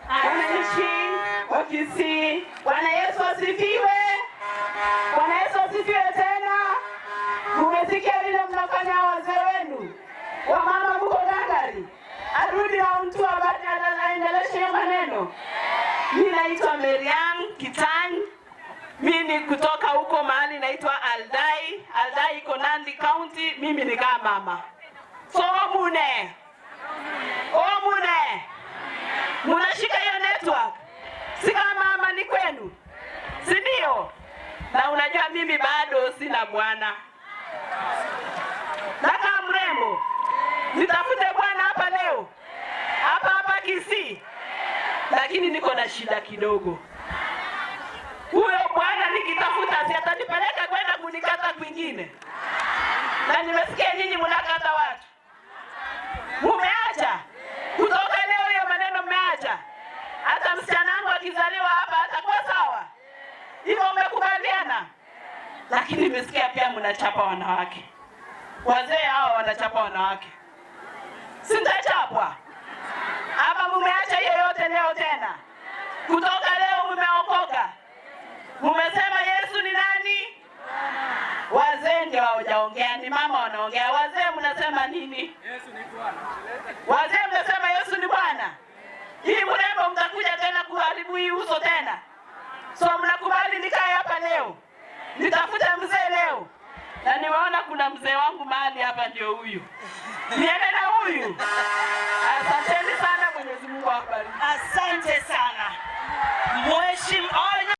Wananchi wa Kisii, Bwana Yesu asifiwe. Bwana Yesu asifiwe tena. Mumesikia vile mnafanya wazee wenu, wamama mko ngangari, arudi na mtu aendeleshe hiyo maneno. Mi naitwa Mariam Kitany, mi ni kutoka huko mahali naitwa Aldai. Aldai iko Nandi County. Mimi ni kama mama. So omune omune, munashika hiyo network, si kama mama ni kwenu, si ndio? Na unajua mimi bado sina bwana, nakaa mrembo, nitafute bwana hapa leo hapa hapa Kisii, lakini niko na shida kidogo. Huyo bwana nikitafuta, si atanipeleka kwenda kunikata kwingine? Na nimesikia nyinyi mnakata watu, mumeacha kutoka leo hiyo maneno mmeacha. Hata msichana wangu akizaliwa hapa atakuwa sawa hivyo, mmekubaliana? Lakini nimesikia pia mnachapa wanawake, wazee hawa wanachapa wanawake, sintachapwa ama mumeacha hiyo yote leo tena? Kutoka leo mumeokoka, mumesema Yesu ni nani? Wazee ndio hawajaongea, ni mama wanaongea. Wazee mnasema nini? Yesu ni Bwana. Wazee mnasema Yesu ni Bwana. Hii mrembo mtakuja tena kuharibu hii uso tena. So mnakubali nikae hapa leo, nitafute mzee leo, na nimeona kuna mzee wangu mahali hapa, ndio huyu, niende na huyu. Asanteni sana, Mwenyezi Mungu awabariki. Asante sana Mheshimiwa.